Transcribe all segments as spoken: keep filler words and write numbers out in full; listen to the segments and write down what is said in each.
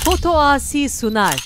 Foto Asi Sunar.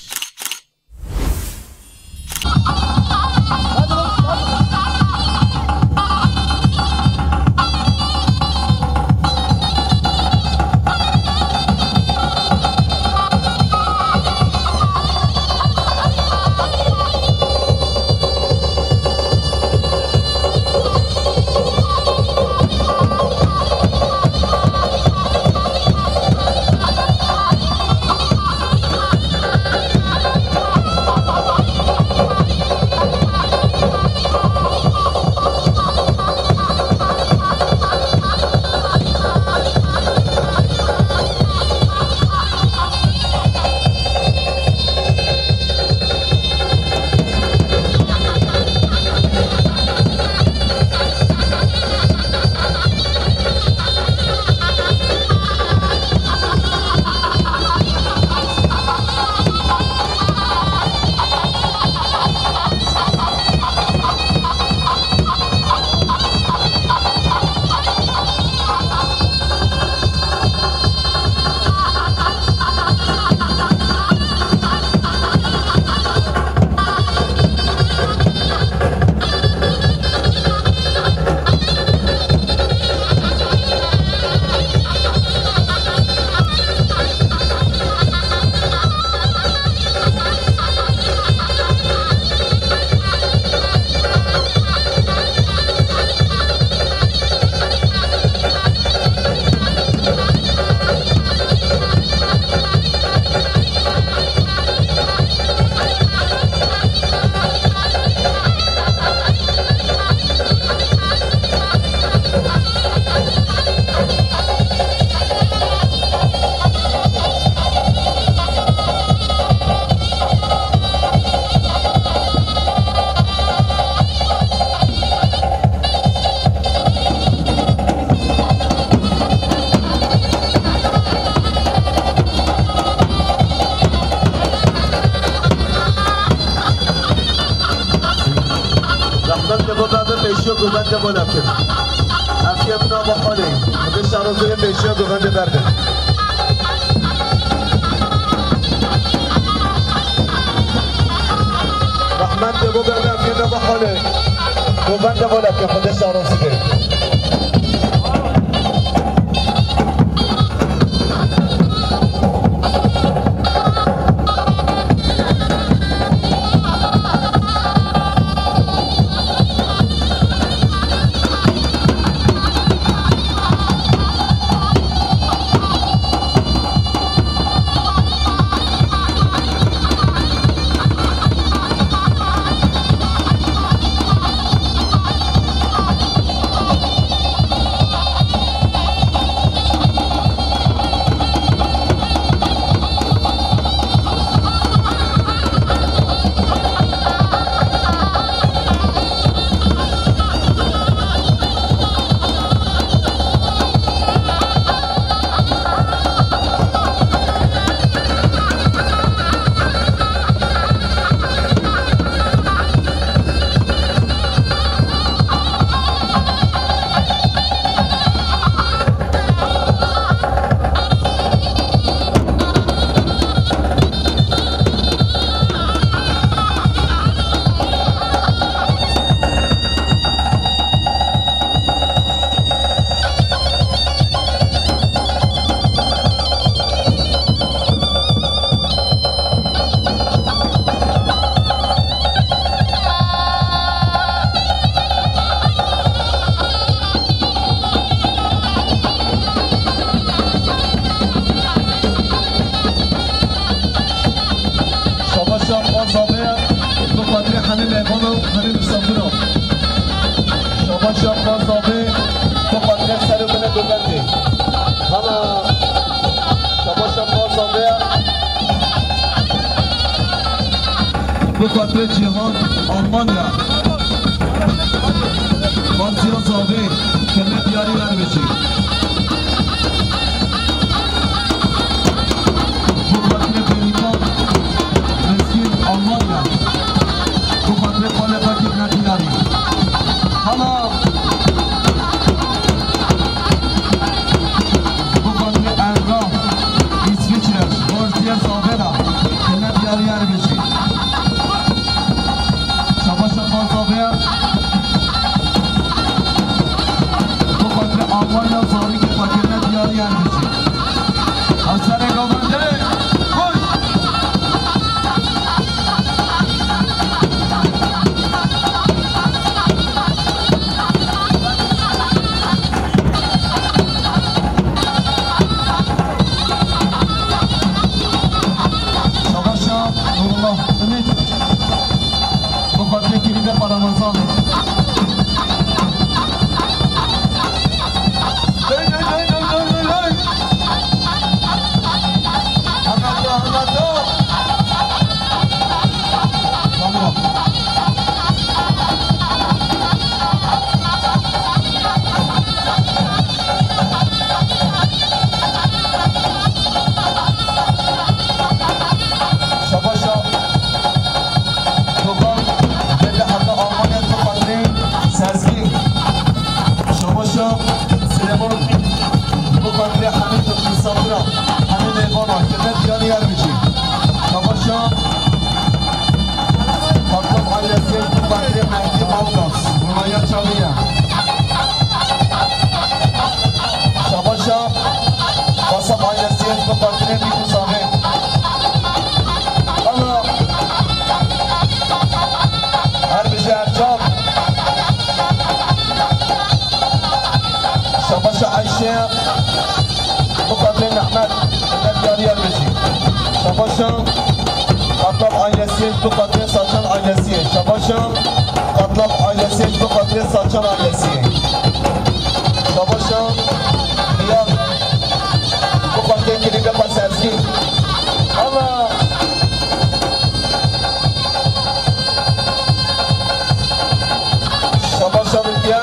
Rehmet li bo berdin pêşiya govendê bo nekin. Ev yê min a bo holê. Xwedê şerozê pêşiya govendê berdin. Rehmet li bo berdin, ev yê min a bo holê. Govendê bo nekin, Xwedê şerozê. Şabaşa xwe zavê bi xatirê hemî mêvan û hemî misafiran. Şabaşa xwe zavê bi xatirê ser û binê govendê. Hema şabaşa xwe zavê. Bi xatirê cîhan, Almanya. Xwarziya zavê, kene diyarî Ermêşî. Bi xatirê Bêrîkan, Mezgîn, Almanya. Bi xatirê xalê xwe kene diyarî. Hala bi xatirê Emrah, Îsviçre, Xwarziya zavê. Aya çaviya. Şabaşa. Kasap ailesi, bu partinin bir uzanı. Allah. Her bir şey yapacağım. Şabaşa Ayşe. Bu kadın Ahmet. Ahmet Yar Yarbeci. Şabaşa. Katlap ailesi, bu kadın Saçan ailesi. Şabaşa. Katlap ailesi, bu kadın Saçan ailesi. Şabaşa. Riyad. Bu kadın Kiribek Serski. Allah. Şabaşa Bilgiya,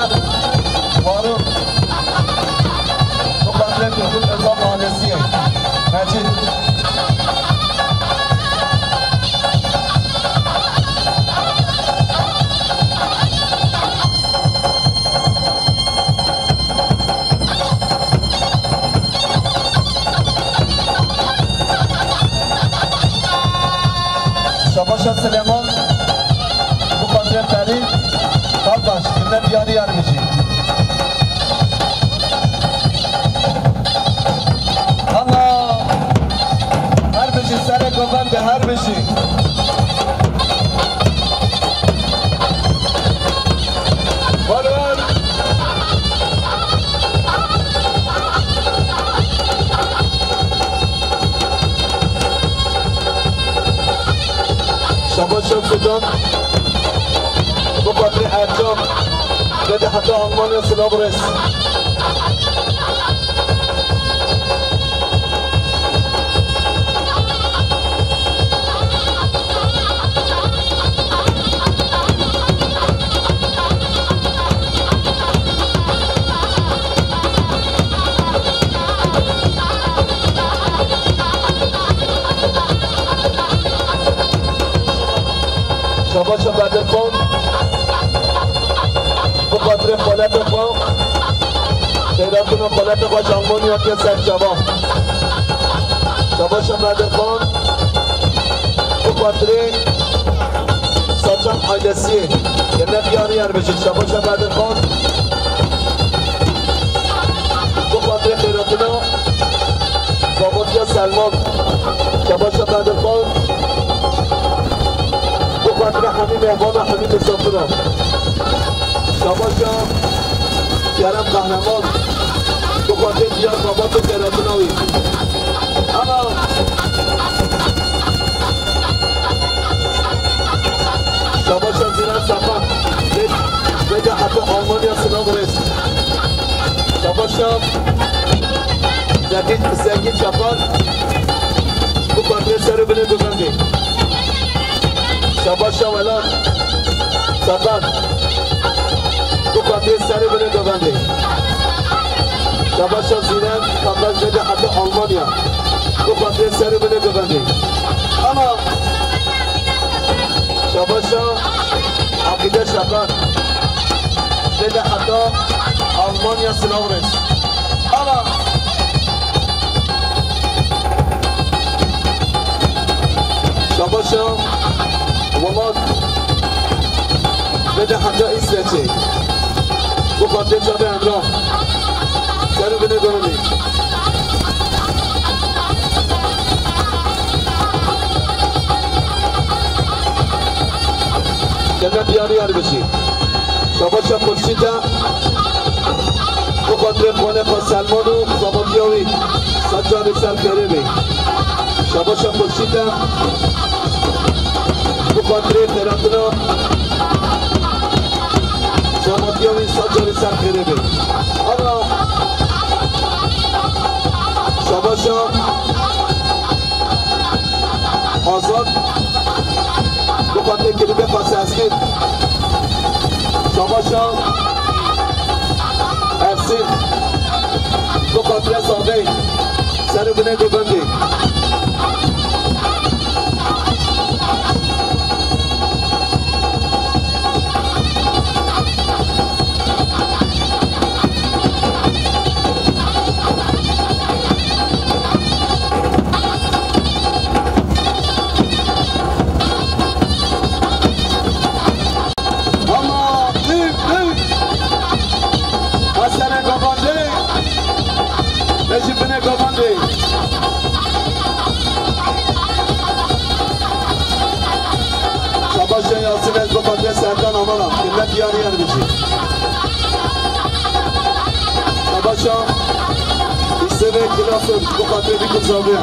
Faruk. Bu kadar Türk'ün özel mahallesi. Mecid. Şabaşa Süleyman, bu kadre Ferî, Kartaş, Himmet Yarî Yerbicî. Allah! Her bijî serê govendê, her bijî. Var, var. Şabaş Şemsudan. Bu Kadri Ercan. Ve de hatta Almanya sınav res. Şabaşa Bedirxan. Bu Kadri xalete xwe. Xeyratîna xalete xwe ji Almanya ke ser çava. Şabaşa Bedirxan. Bu Kadri Saçan ailesi. Yine diyarı yer bejit. Şabaşa Bedirxan. Bu Kadri xeyratîna Babatiya Selman. Şabaşa Bedirxan. Bu Kadri Hemî Mehmana Hemî Misafira. Şabaşa Kerem Kahraman. Bu Kadri Diyar Babatı Kerem Nawi. Ama Şabaşa Ziran Safa. Ve, ve de hatta Almanya sınav res. Şabaşa Zengin, Zengin Çapar. Bu Kadri Serubine Güvendi. Şabaşa Welat Satan. Bu Kadri Serubine Güvendi. Şabaşa Zinen Kapaz ve de hatta Almanya. Bu Kadri Serubine Güvendi. Ama Şabaşa Akide Şakan. Ve de hatta Almanya sınav res. Ama Şabaşa Welat ve de hatta İsveç'e. Bu Kadri Çabe Emrah. Serubine Güvendi. Keme diyarî yer bişî. Şabaşa Xurşîda. Bu xatirê xwene xwe Selman û xebatiya wî. Sed carî ser xêrê bê. Şabaşa Xurşîda. Bu xatirê xêratina. Şamatiya wî sed carî ser xêrê bê. Ana Şabaşa Azad. Bu xatirê klîbê xwe sez kir. Şabaşa Ersin. Bu xatirê Sadey. Ser û binê Govendê. Ama, ey, ey, Bi xatirê vî ku zavê.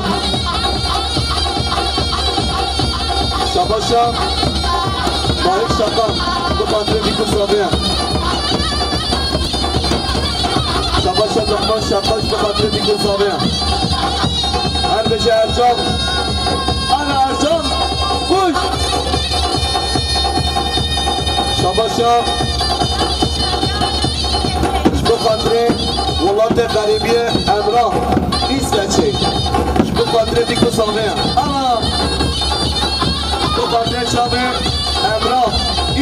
Şabaşa Mahir Şakan, bi xatirê vî ku zavê. Şabaşa Lokman Şakan, bi xatirê vî ku zavê. Her bêje Ercan. Ana Ercan, kuş. Şabaşa. Ji bo xatirê welatê xerîbiyê Emrah Îsveçê. Ji bo xatirê vî ku zavê. Ana! Ji bo xatirê çavê Emrah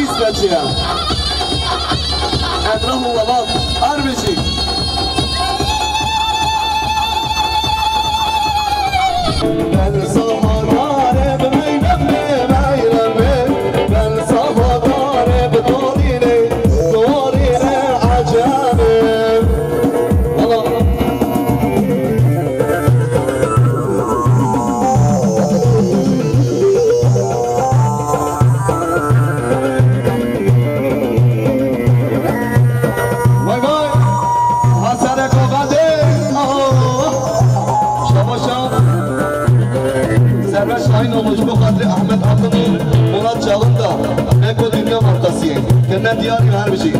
Îsveçê ye. Emrah û welat her bijî. Ben sahadarê bi meylemê, meylemê. Ben sahadarê bi dorînê, dorînê ecemê. Valla. Vay vay! Hasanê Kovadê! Aho! Şabaşa! Server Şahin olmuş bu kadri Ahmet Altın, Murat Çalın da Beko dünya markası. Kendine diyar her bir şey.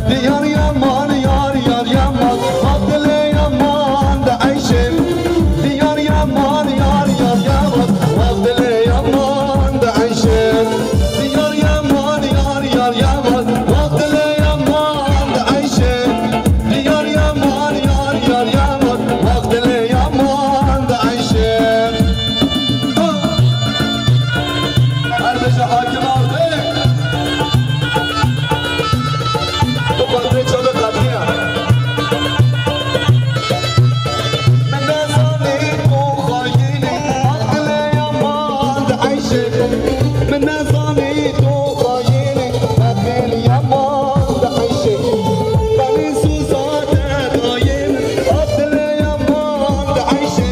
Diyar yaman, yar, yar yaman, bak dile yaman da Ayşe. Diyar yaman, yar, yar yaman, bak dile yaman da Ayşe. Diyar yaman, yar, yar yaman, bak dile yaman da Ayşe. Diyar yaman, yar, yar yaman, bak dile yaman da Ayşe. Her beşe hakim artık. Bu kadri çalı kadriye. Min nezanî tu xayînî, aqilê yaman di Eyşê. Min nezanî tu xayînî, aqilê yaman di Eyşê. Kanî suza te dayê min, aqilê yaman di Eyşê.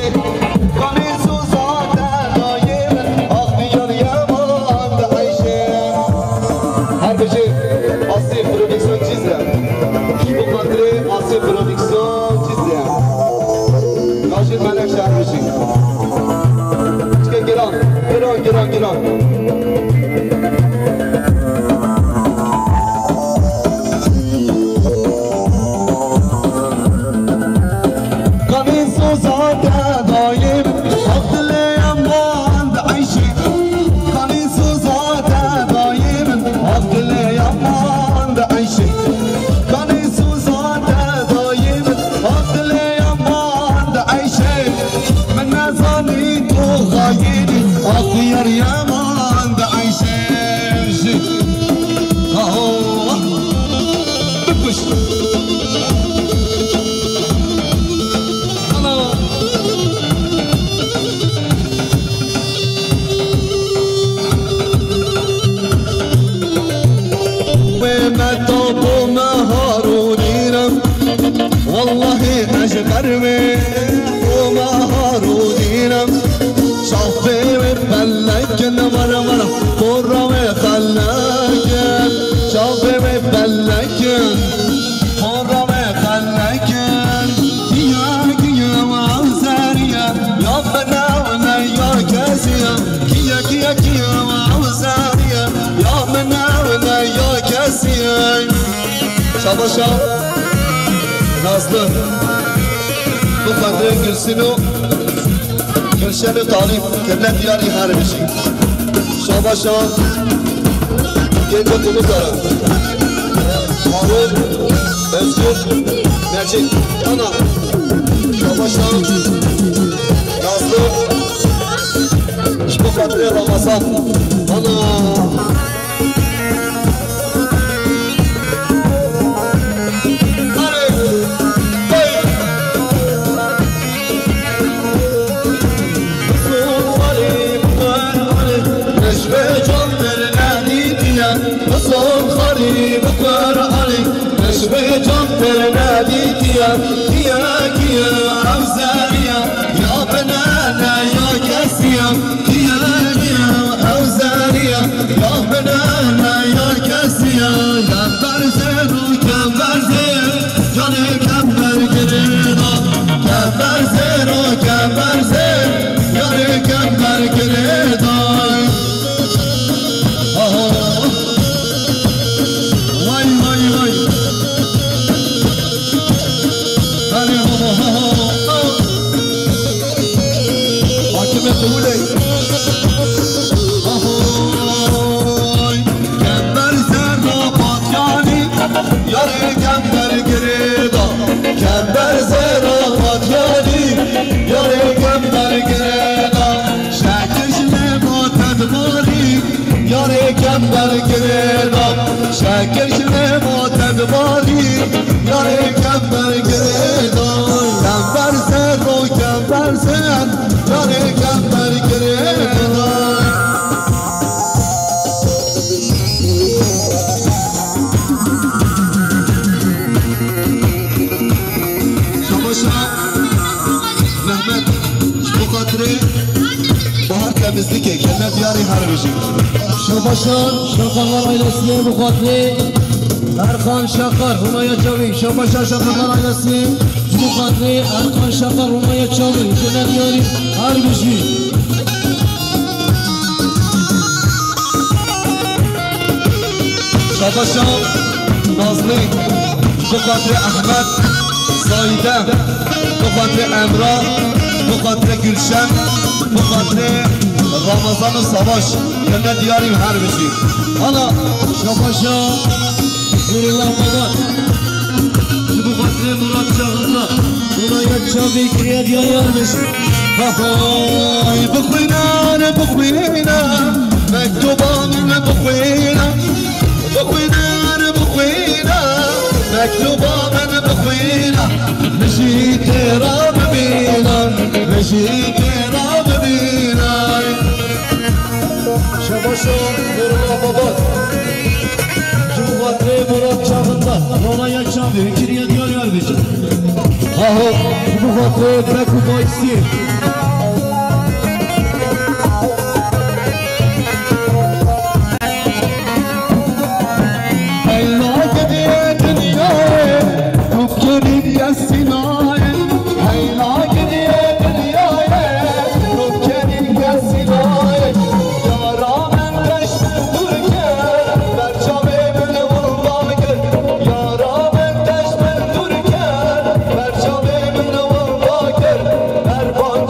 Kanî suza te dayê min, aqilê yaman di Eyşê. Her bijî Asîf Prodüksiyon Cizre. Ji bo xatirê Asîf Prodüksiyon Cizre. Naşîr Menekşe her bijî. Çike giran, giran, giran, giran. Kanî suza te dayê min, aqilê yaman di Eyşê. Kanî suza te dayê min, aqilê yaman di Eyşê. Kanî suza te dayê min, aqilê yaman di Eyşê. Min nezanî tu xayînî, aqilê yaman di Eyşê. Aho, bikuş. Ana. Wê me tapo me harûnî re. Wellahî ez ji ber wê po me harûnî re. Çavê wê pelekin were were, pora wê xelekin. Çavê wê pelekin. Xora me xelekin, kiye kiye ew zeriye, ya bine wine ya kesiye, kiye kiye kiye ew zeriye, ya bine wine ya kesiye. Şabaşa Nazlı, bu kadre Gülsün'ü Gülşenî Talîb, kirine diyarî her bijî. Şabaşa Genco Kumukara. Harun Özgür Necip. Ana. Şabaşa Nazlı. Ji bo xatirê Ramazan. Ana. Yar bine me yar kesiye, kember zêr û kember zêr, canê kember girêda. Kember zêr û kember zêr, yarê kember girêda. Aha. Vay, vay, vay. Hadi baba, ha, ha, ha. Hakime Tuğley. Ahoy. Kember zêr û patyanî, yarê kember girêda. Kember zêr û patyanî, yarê kember girêda. Şekir ji lê ma tedbarî, yarê kember girêda. Şekir ji lê ma tedbarî, yarê kember girêda. Kember zêr û kember zêr, yarê kember girêda. Şabaşa Mehmet, ji bo xatirê Bahar Temizlikê, kene diyarî her bijî. Şabaşan, Şakarlar ailesine bu xatirê Erkan Şakar, Hunaya Çavî, Şabaşan Şakarlar ailesine bu xatirê Erkan Şakar, Hunaya Çavî, kene diyarî her bijî. Şabaşa Nazlî, bi xatirê Ehmed, Zahîde, bi xatirê Emrah, bi xatirê Gülşen, bi xatirê Ramazan û Savaş, kene diyarî her bijî. Ana, Şabaşa Nurullah Babat. Ji bo xatirê Murat Çağında, Murat Çağ Bekir'e diyar yar bijî. Hay bixwîne, bixwîne, mektuba min bixwîne. Bixwîne, bixwîne, mektuba min bixwîne. Min jî têra bibîne, min jî têra bibîne. Şabaşa Nurullah Babat. Ji bo xatirê Murat Çağında, Ronaya Çavî, kiriye diyar yar bijî. Aho, ji bo xatirê Bek û Baysî. Heyla gidiye dinyayê, tu kenî kesî nayê. Heyla gidiye dinyayê, tu kenî kesî nayê. Yara min teş min dûr kir, ber çavê min wenda kir. Yara min teş min dûr kir, ber çavê min wenda kir. Berban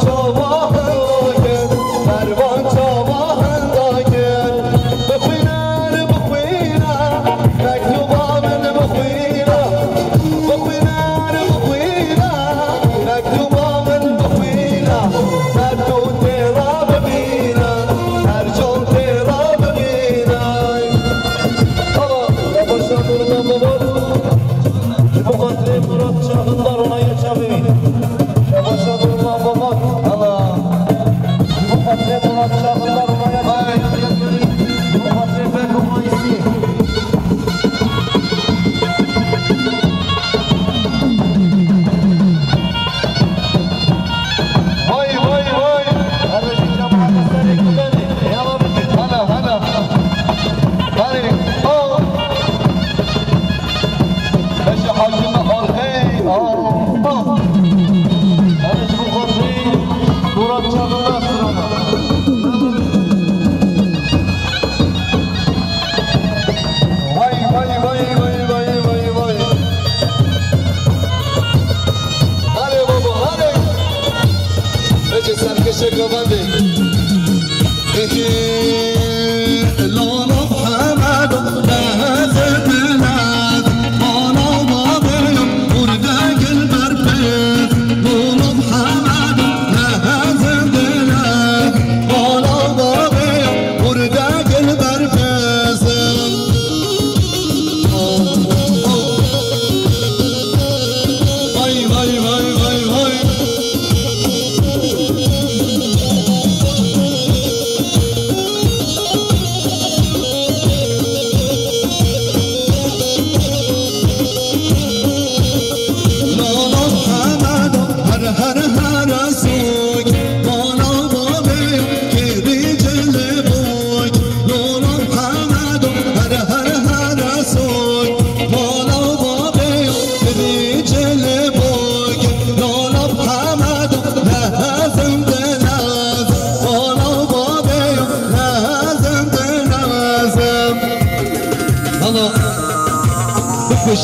Bipiş.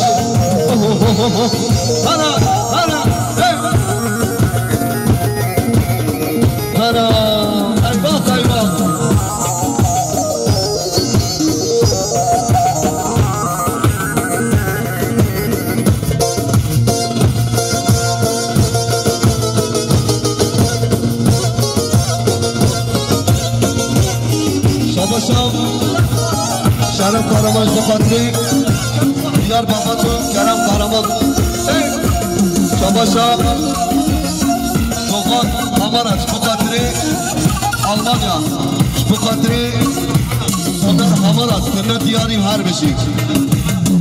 Hana, hana, hey. Hana, eyvah, eyvah. Şabaşa Şeref Kahraman ji bo xatirê Diyarbakir û Kerem Kahraman. Ey! Şabaşa Dogan Hamarat ji bo xatirê Almanya. Ji bo xatirê Soner Hamarat kirine diyarî û her bijî.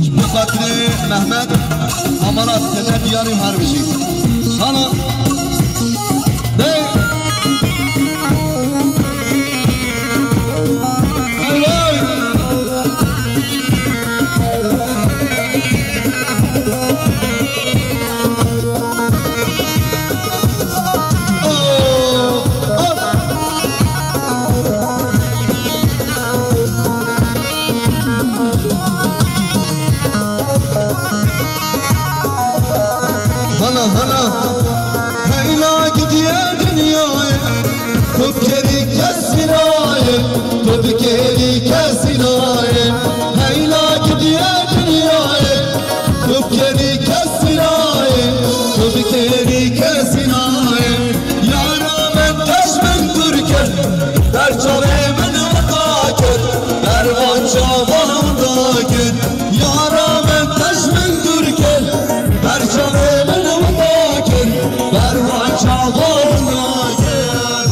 Ji bo xatirê Mehmet Hamarat kirine diyarî û her bijî. Sana Hey! Hey, hey! Hana, hana. Heyla gidiye dinyayê, tu dikerî kesî nayê, tu dikerî kesî nayê. Heyla gidiye dinyayê, tu dikerî kesî nayê, tu dikerî kesî nayê. Yara min teş min dûr kir, ber çavê min wida kir, ber van çavan da kir. Yara min teş min dûr kir, ber çavê min wida kir, ber van çavan da kir.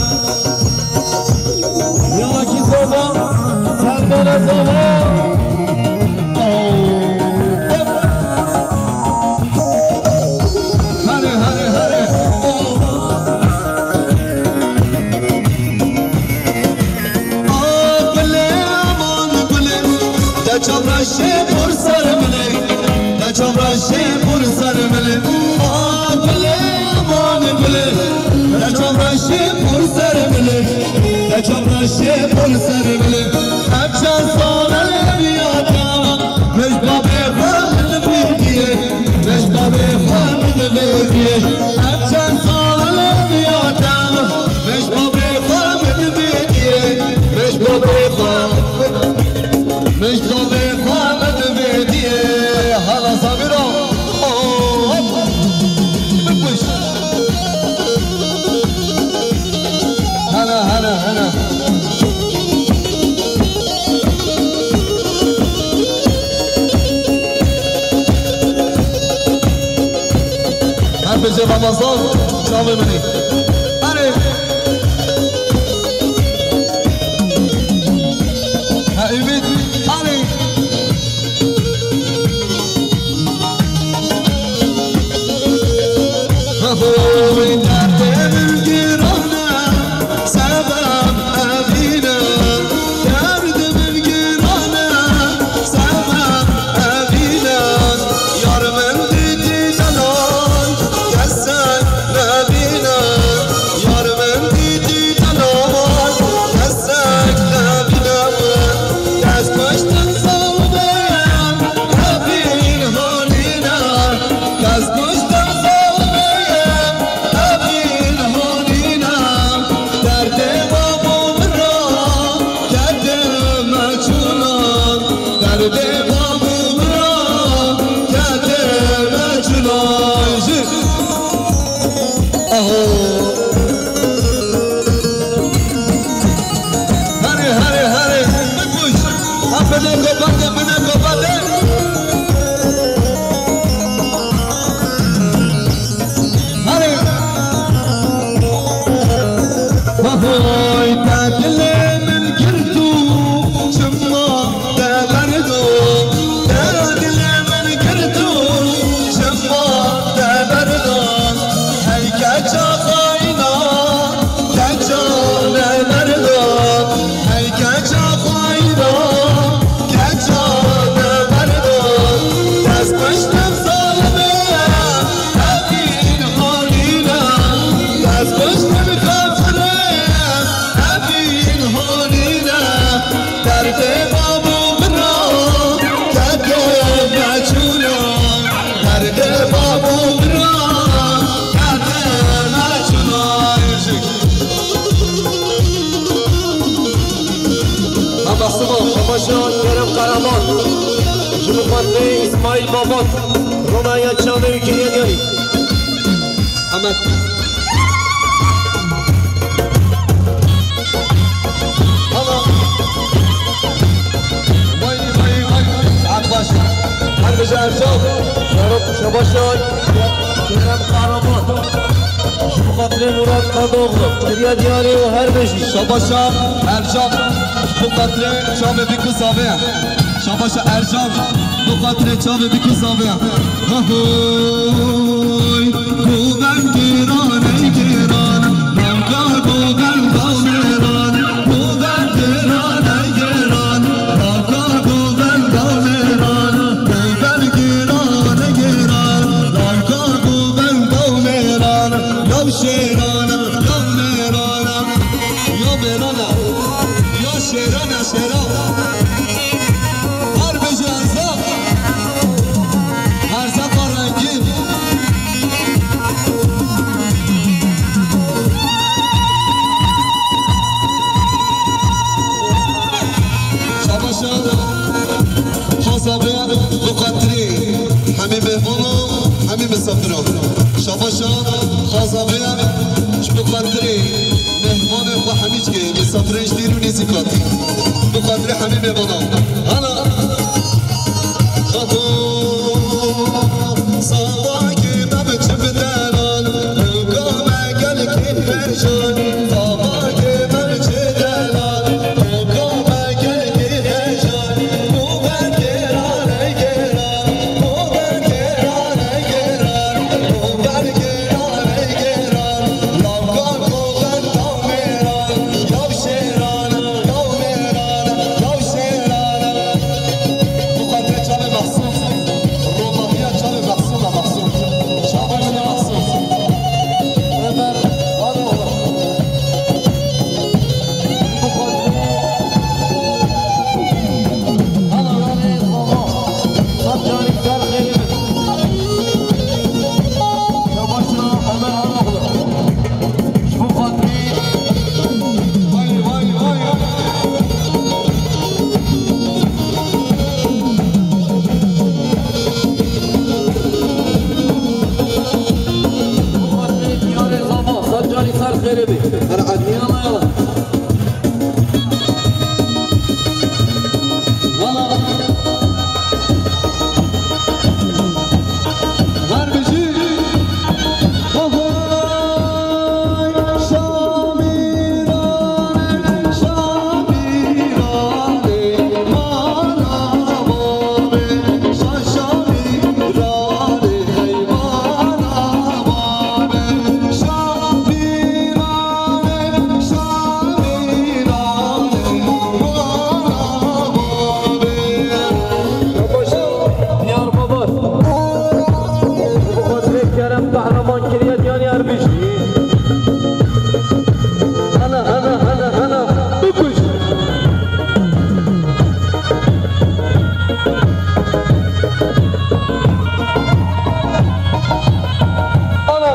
Yaki zova, serdere zova. Oh. Hare, hare, hare. Ah, gulê, aman gulê, te çavreşê por ser min ê, te çavreşê por ser min ê. Ah, gulê, aman gulê, te çavreşê por ser min ê, te çavreşê por ser min ê. Ev çend sal e lê viya te, min ji bavê xwe min vêdiyê, min ji bavê xwe min vêdiyê. Ev çend sal e lê viya te, min ji bavê xwe min vêdiyê, min ji bavê xwe, min ji bavê xwe min vêdiyê. Hala Samîra, oh, hop, bipuş. Hana, hana, hana. Her bijî Ramazan, çavê min ê. Erê. Ha, Ümit, erê. Hoy derdê min giran e, sebeb evîn e. Derdê min giran e, sebeb evîn e. Yar min dîtî delal, kesek nevîn e. Yar min dîtî delal, kesek nevîn e. Dest kuştin zalmê, evîn hanî ne. Kes kuştin zalmê ye, evîn hanî ne. Derdê bab û min ra kete meçûlan. Derdê bab û min ra kete meçûlan. Jî. Aho. Herê, herê, herê. Bikuş. Ha, bide ku bende, bide ku bende. Herê. Bahoy te dilê min girtû, çima te berdo. Te dilê min girtû, çima te berdo. Hey keça xayna, keça nemerda. Hey keça xayna, keça Şabaşa Kerem Karaman, ji bo xatirê Îsmaîl Babat, Ronaya çavê wî kiriye diyarî. Hemed. Hala. Vay, vay, vay. Saet baş. Her bije Ercan. Şabaşa Kerem Karaman. Ji bo xatirê Murat Kadoğlu, kiriye diyarî û her bijî. Şabaşa Ercan, ji bo xatirê çavê bî ku zavê. Şabaşa Ercan, ji bo xatirê çavê bî ku zavê. Ahoy, goven gêran, ey gêran, navka goven bawêran, goven gêran, ey gêran, navka goven bawêran, goven gêran, ey gêran, navka goven bawêran. Yaw şêrana, yaw mêrana, ya mêrana, ya şêrana, şêran. Her bijî Erzaq, Erzaqa rengîn. Şabaşa. Xaza be bi xatirê hemî mêhmanan, hemî misafiran. Şabaşa xaza be ji bi xatirê mêhmanên xwe hemî çike, misafirin ji dîr û nêzîkatî. Bi xatirê hemî mêhmanan. Hana. Xato, savakê me bi çi bideran, hewka me gelkê pejan. Diyarbakır. Xatirê Kerem Kahraman kiriye diyan Diyarbakır. Hana, hana, hana, hana. Bikuş. Ana.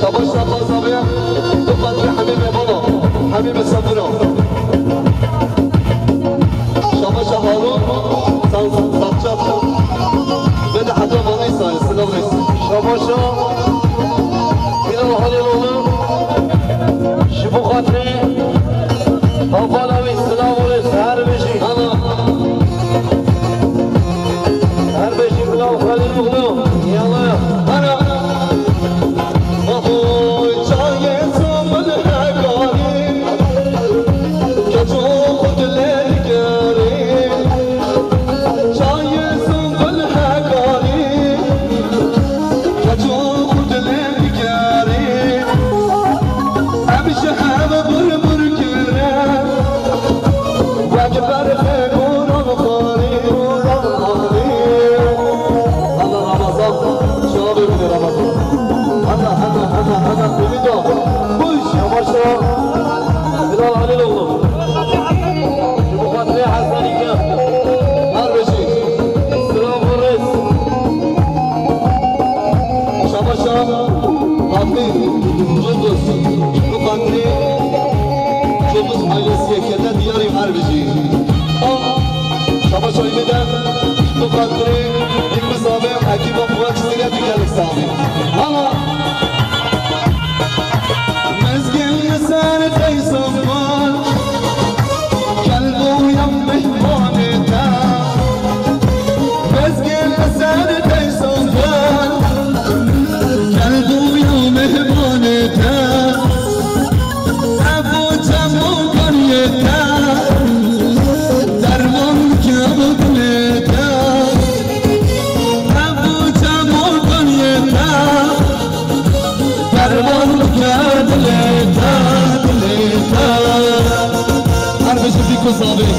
Şabaş Şabaş Sabir, Dukatli Hemî Mevano, Hemî Misafiro. Şabaş Harun, San Sançat, Medi Hacı Manisa, Sınav Reis. Şabaş Bilal Haliloğlu, ji bo xatirê Havana wî silav û rêz her bijî. Ana. Her bijî Bilal Halîloğlu. Yala. Ana. Ahoy çayê Sobil Hekarî. Keço xwe dilê dikerî. Çayê Sobil Hekarî. Keço Xatirê Bîkû Zavê, ekîba Fuat Çizîrê tu gelek sax bî. Hala. Mezgên li ser qeysan van, gel doya mehmanê te. Mezgên li ser qeysan van, gel doya mehmanê te. Ev çemokaniyê te, derman dike dilê te. Ev çemokaniyê te, derman dike dilê te, dilê te. Her bijî Bîkû Zavê.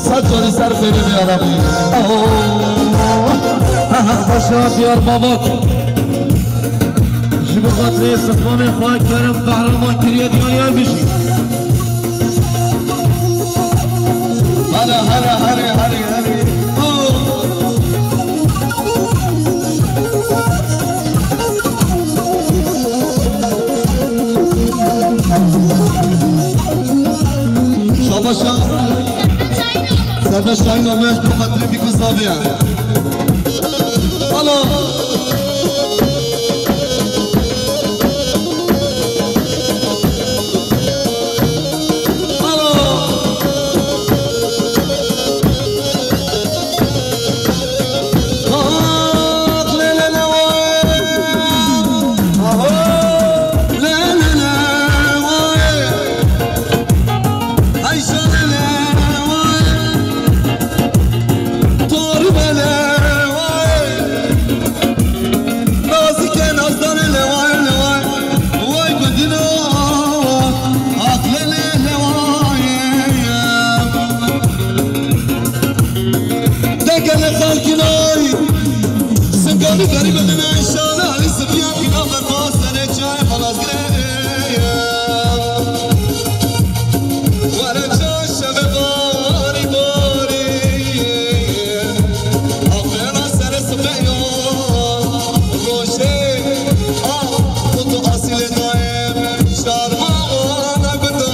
Sed carî ser xêrê be ya Rabbî. Aho. Başa Diyarbabak. Ji bo xatirê Sifranê xwe kerem qehreman kiriye diya yer bijî. Hale, hale, hale, hale, hale. Oh. Şabaş ya. Serdar Şahin olmaya bu xatirê Bîkû Zavê ya. Alo. Alo. Ah, le, le, le, oy. Aho. Le, le, le, oy. Ayşe, le, le, oy. Tor, le, le, oy. Nazike, nazdane, le, oy, le, oy. Oy, gundino. Ah, le, le, le, oy. Dengele xelkî nay, singanî berî bidine înşallah, Elî Sifiyan pîna berxwaz tenê çayê xelasgirê. Were çarşeve barî barî, axirena serê sibeyo, rojê, ah, tu tu asîlê dayê, şarma wana bida.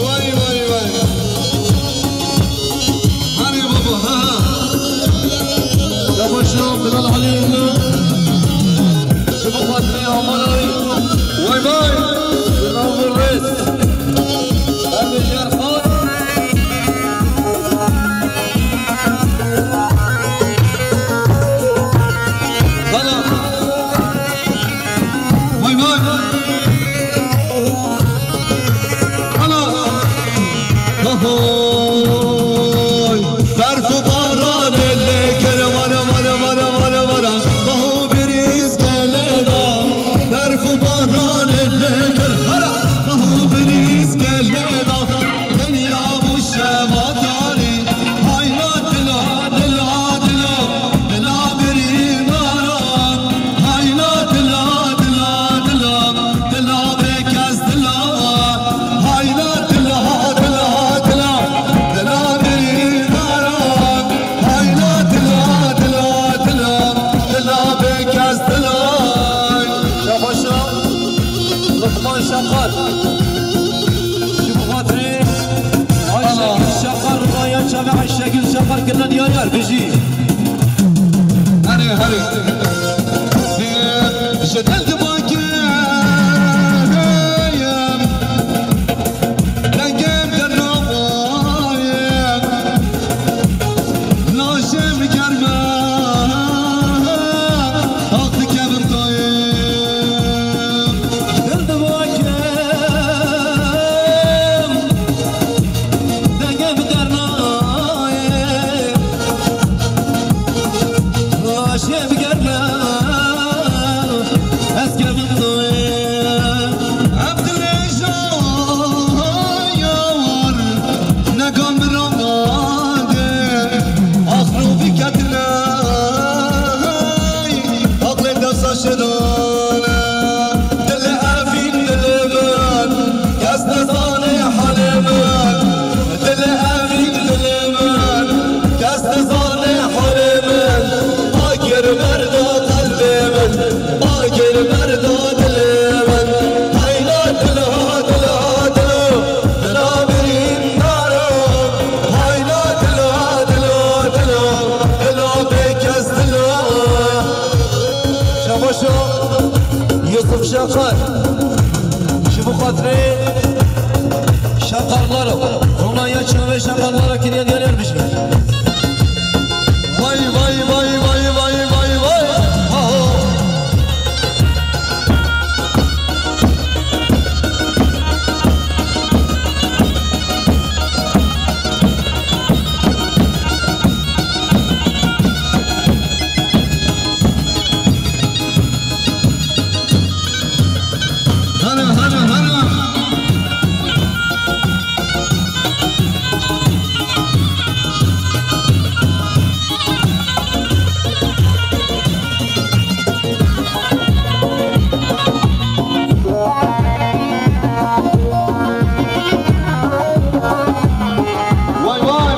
Vay, vay, vay. Hadi baba, ha, ha. Yavaş ya, Bilal Ali Ünlü. Şu bu fatihayı aman ay. Vay, vay. Bravo, reis. Hadi Şerhan. Vay vay. Ana. Ahoy. Berf û baran ele kere vara, vara, vara, vara, vara. Baho biriz gele da. Berf û baran ele kere vara. Baho biriz gele da. Tenya bu şeva tarî. Hayla dila, dila, dila, dila birî nara. Hayla dila, dila, dila, dila bêkes dila. Hayla dila, dila, dila, dila birî nara. Hayla dila, dila, dila, dila bêkes dila. Şabaşa, Luqman Şakar. Ji bo xatirê Ayşegül Şakar, raya çavê Ayşegül Şakar kirine diyar bijî. Herê, herê. Ji dil dibakê, dengê min dernawaye. Laşê min germ e, ax dikevim dayê. Dil dibakê, dengê min dernayê. Laşê min germ e, ez Ji bo xatirê şaqarlar, Romanya çavê şaqarlar kiriye diyar yar bişî. Vay, vay, vay, vay, vay, vay, vay. Aho. Hana, hana, hana. Vay, vay.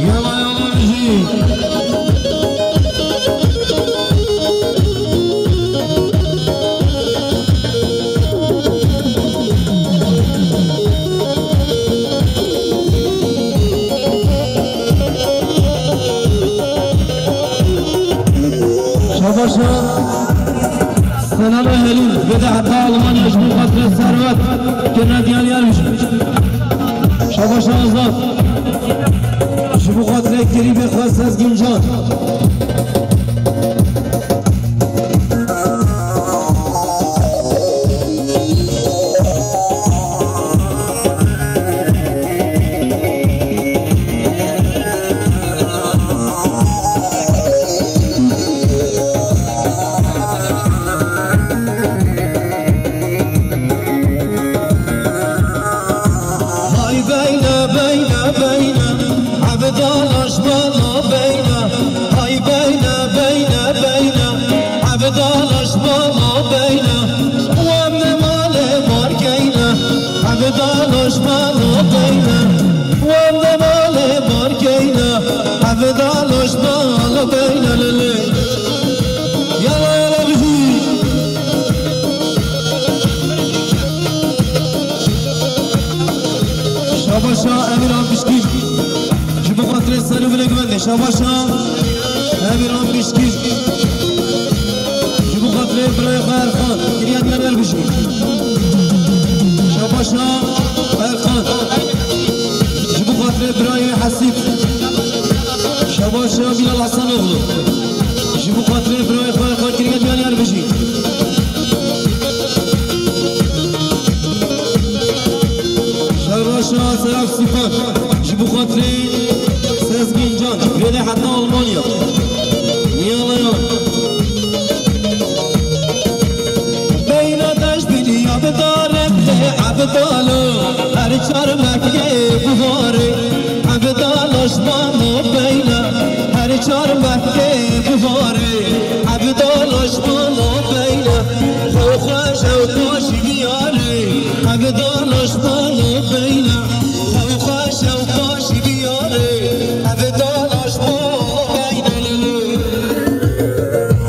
Yala, yala, bijî. Şabaşa Senana Helîl, vê de heta Almanya ji bo xatirê Serwet kirine diyar yar bijî. Şabaşa Azad. Ji bo xatirê kirîbê xwe Sezgîn Can. Hay beyne, beyne, beyne, Evdala ji mala beyne. Hay beyne, beyne, beyne, Evdala ji mala beyne. Wan ne malê markeyne, Evdala ji mala beyne. Wan ne malê markeyne, Evdala ji mala beyne, lê lê. Yala, yala, bijî. Şabaşa Emirhan Pişkî. Ji bo xatirê ser û vilê guvendê. Şabaşa Emirhan Pişkî. Ji bo xatirê birayê xwe Erxan. Kiriye diyar yar bijî. Şabaşa Erxan. Ji bo xatirê birayê Hesîf. Şabaşa Bilal Hasanoglu. Ji bo xatirê birayê xwe Erxan kiriye diyar yar bijî. Şabaşa Seraf Sîpan. Ji bo xatirê Sezgîn Can. Vêde heta Almanya. Niyala ya. Beyna deş bîniya bi darê tê Evdalo, her çar Mekkê buharê. Evdalo ji mano beyne, her çar Mekkê buharê. Evdalo ji mano beyne, xew xweş ew paşî diyarê. Evdalo ji mano beyne, xew xweş ew paşî diyarê. Evdalo ji mano beyne.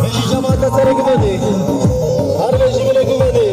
Vêjî cemaate serê guvendê. Her vêjî vilê guvendê.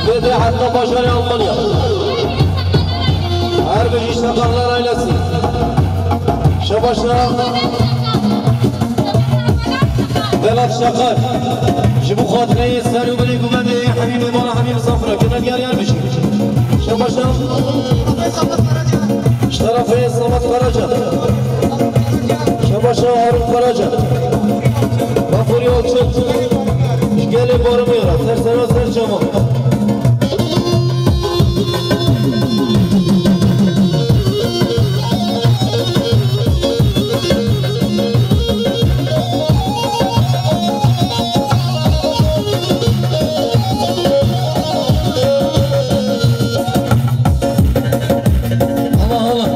Vê dê heta bajarê Almanya. Her bijî şeqarlar ailesi. Şebaşa Velat Şeqar. Ji bo xatireyê ser û binê gumendê Hemîmê mala Hemîm Safra. Kime diyar yar bijî. Şebaşa Ji terefê Samet Karaca. Şebaşa Harun Karaca. Baforî Alçot. Ji gelê Barimê re. Ser sera ser çema. Hala, hala.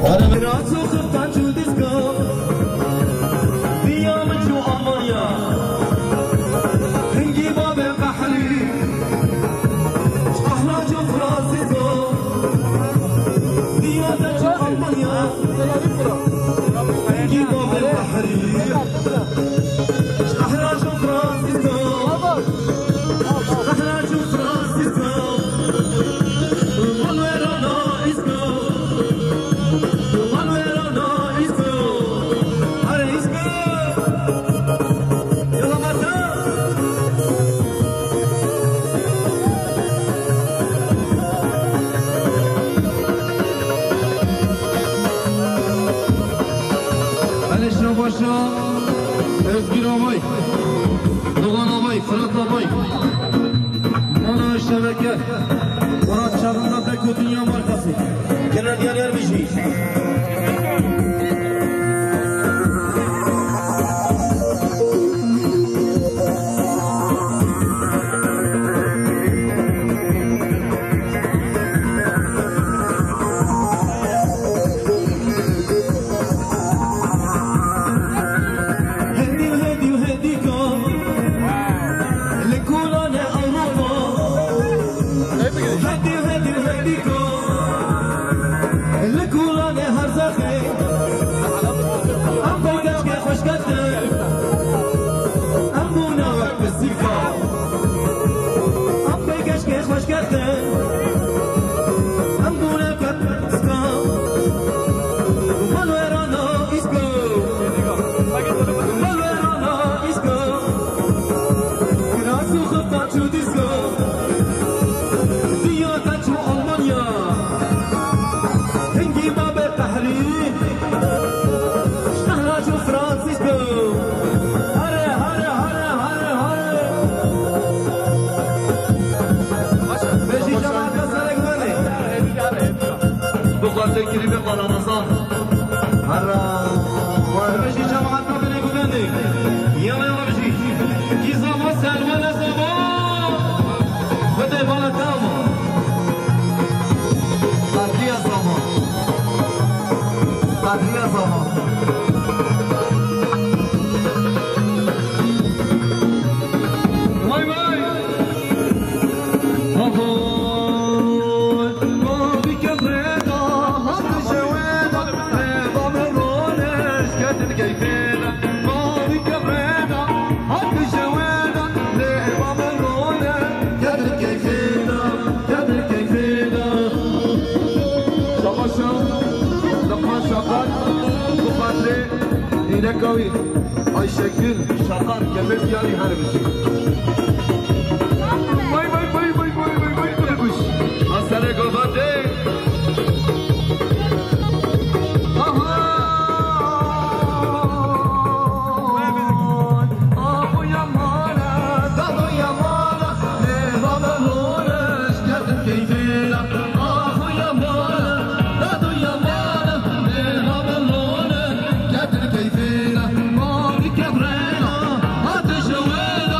Were min. Diya min çû Almanya. Hingî bavê qehrî. Qehra çû Francisco. Diya te çû Almanya. Hingî bavê qehrî. Qehra çû Francisco. Qehra çû Francisco. Manuela na îsko. Manuela na îsko. Are îsko. Yala bata. Belê şebaşa Özgür Abay. Doğan Abay, Fırat Abay. Mala şebeke. Murat Çağında Beko Dünya markası. Genel yer yer bir şey. Hêdî, hêdî, hêdî ka. Li Kolanê Ewropa. Hêdî, hêdî, hêdî ka. Li Kolanê Herzaxê. Em pê keçkê xweşke te. Em bûne wek pisîka. Em pê keçkê xweşke te. Em bûne wek pisîka. Manuela na îsko. Manuela na îsko. Kiras û xifta çû dîsko. Diya te çû Almanya. Hingî bavê qehrî. Şehra çû Francisco. Hare, hare, hare, hare, hare. Bêjî cemaat serek bane. Bu xatir kirî be bala Ramazan. Hara. Bêjî cemaat bine gudendê. Yala yala bijî. Kî zama serwene zama. Xwedê bala te ama. Qedriya zama. Qedriya zama. Vay vay. Ahoy. Mavî kemrê da, hat ji wê da, rêva min rone, şiketin keyfê da. Mavî kemrê da, hat ji wê da, rêva min rone, ketin keyfê da, ketin keyfê da. Şabaşa, Lokman Şakar, bu xatirê nîneka wî. Ayşegül Şakar, kemê diyarî her bijî. Vay, vay, vay, vay, vay, vay, vay, vay, kuş. Asere govatê. Aha! Ahu ya mala, dahu ya mala, ne baba lore, şiketin keyfê da. Ahu ya mala, dahu ya mala, ne baba lore, şiketin keyfê da. Mavî kemrê da, hat ji wê da.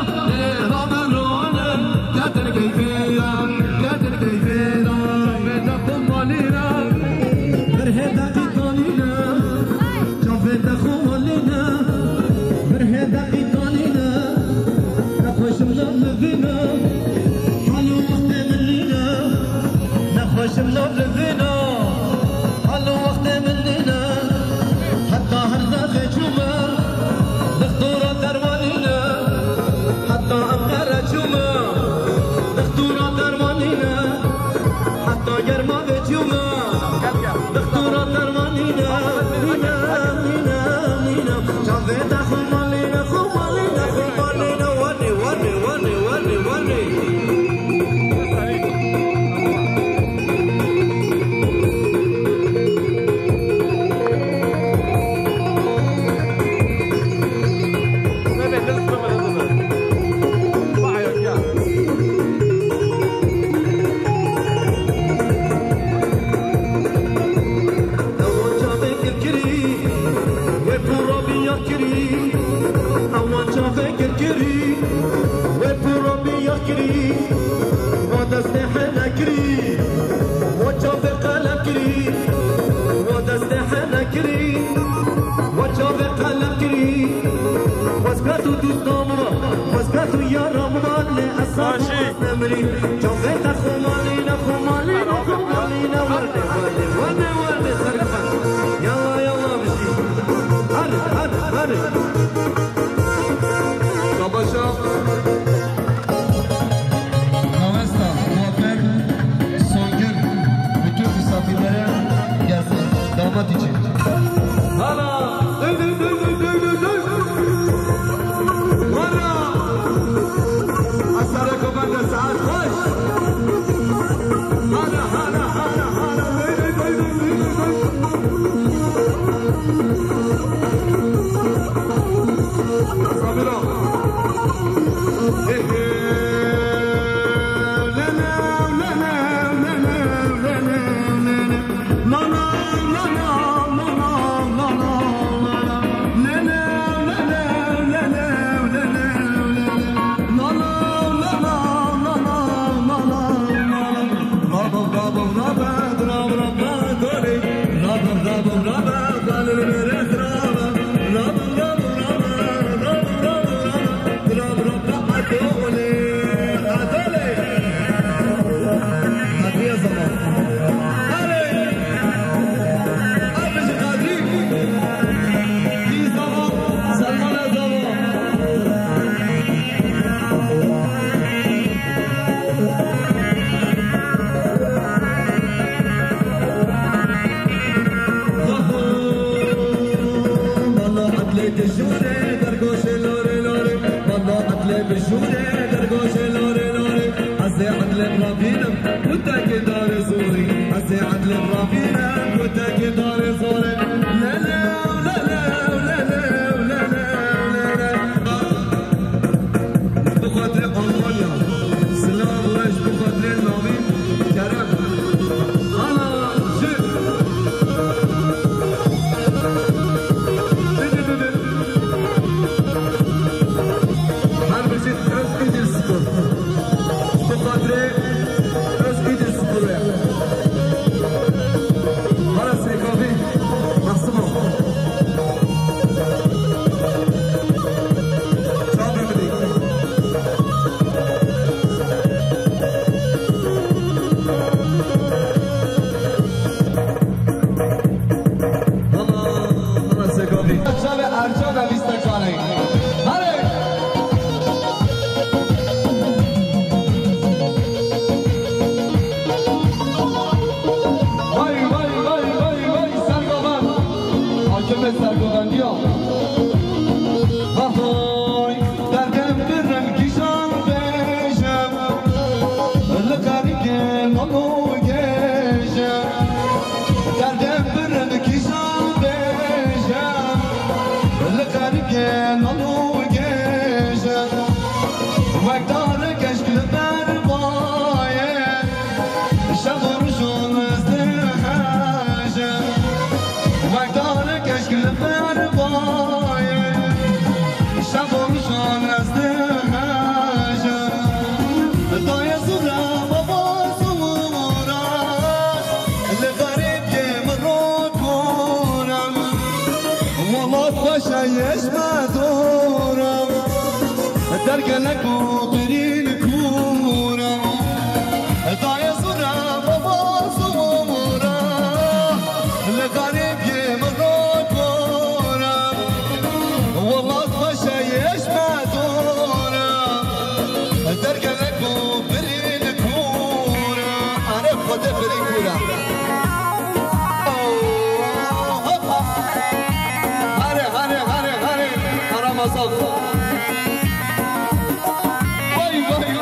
Savaşa. Mawesta, kuaför, Songül, bütün misafirlere gelsin damat için. Hala, dön, dön, dön. Hala. Asara komanda saat hoş. Hala, hala, hala, hala, dön, dön, dön. Sabir ol. Bala edlê dijûrê dergoşê lorê lorê. Bala edlê bijûrê dergoşê lorê lorê. Ez ê edlê ravînim, kutekê darê zorê. Ez ê edlê ravînim, kutekê darê zorê. Lele, lele, lele, lele, lele. Bi xatirê Almanya. Silav û rêz bi xatirê navîn Kerem. Ana ji. Her bijî Özgür Spor. Bi xatirê Özgür Spor. Hala sêkavî. Mahsimo. Çavê Ercan e vîst kanê. Hale! Vay, vay, vay, vay, vay, sergovan. Hakimê sergovendiya. Vay, derdem bi reng kîjan bêjim, li xerîkê nano gêjim. Derdem bi reng kîjan bêjim, li xerîkê nano gêjim. Wek darek eşk li ber bayê, şev û rojan ez dihejim. Wek darek eşk li ber bayê, şev û rojan ez dihejim. Daye zûre baba zûre, li xerîbkê min rokûne. Welat xweş e yeş me dore, dergelek û qirîn kûr e. Daye zûre baba zûre, li xerîbkê min rokûne. Welat xweş e yeş me dore, dergelek û qirîn kûr e. Erê Xwedê qirîn kûr e. Hare, hare, hare, hare. Ramazan. Vay, vay,